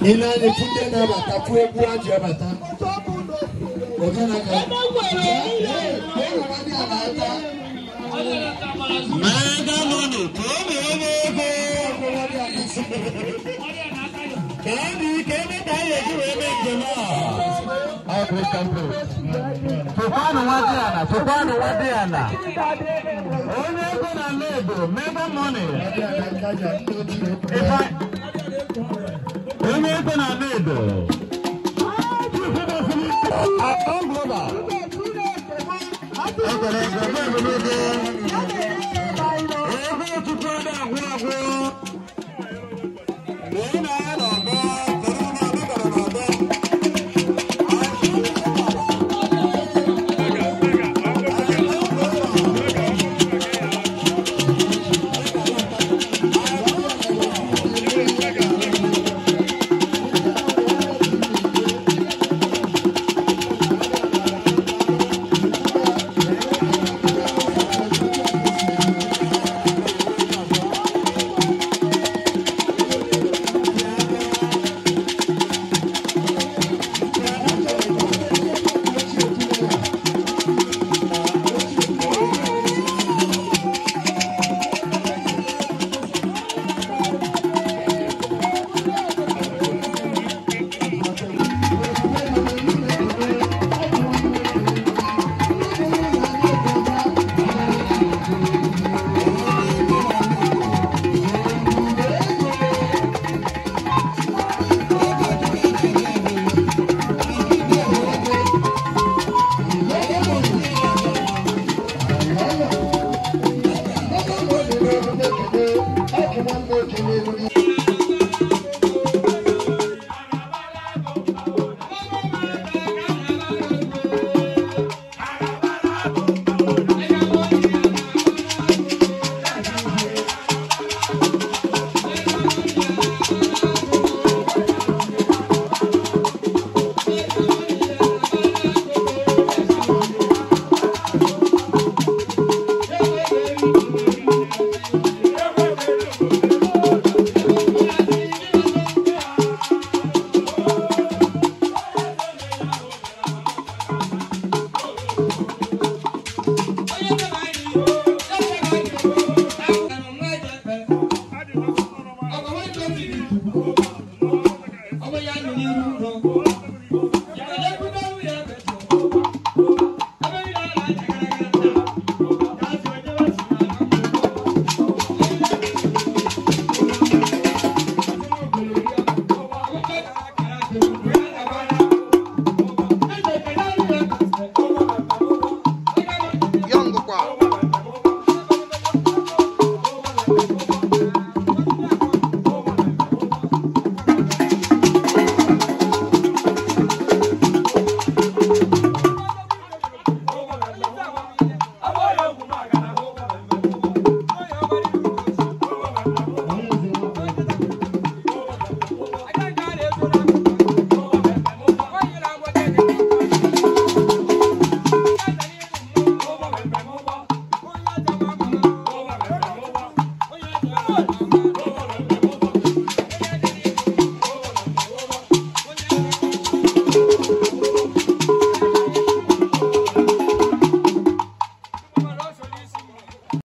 Ị na-efu ndị na-abata fụ egwu aji abata. Mega money, tụọnụ onye ego. Kaanụ ike ebe ka anyị eji wee mee njem a. Tụkwanụ nwa dị ala, tụkwanụ nwa dị ala. Onye ego na Nnedo, mega money. Onye ego na Nnedo. Akon Global. Ekele ego, ego. Ego tupu ọ na-agwụ agwụ. Wee na ya n'ọgbọ, kedu na ọ gara n'ọgbọ. Thank you.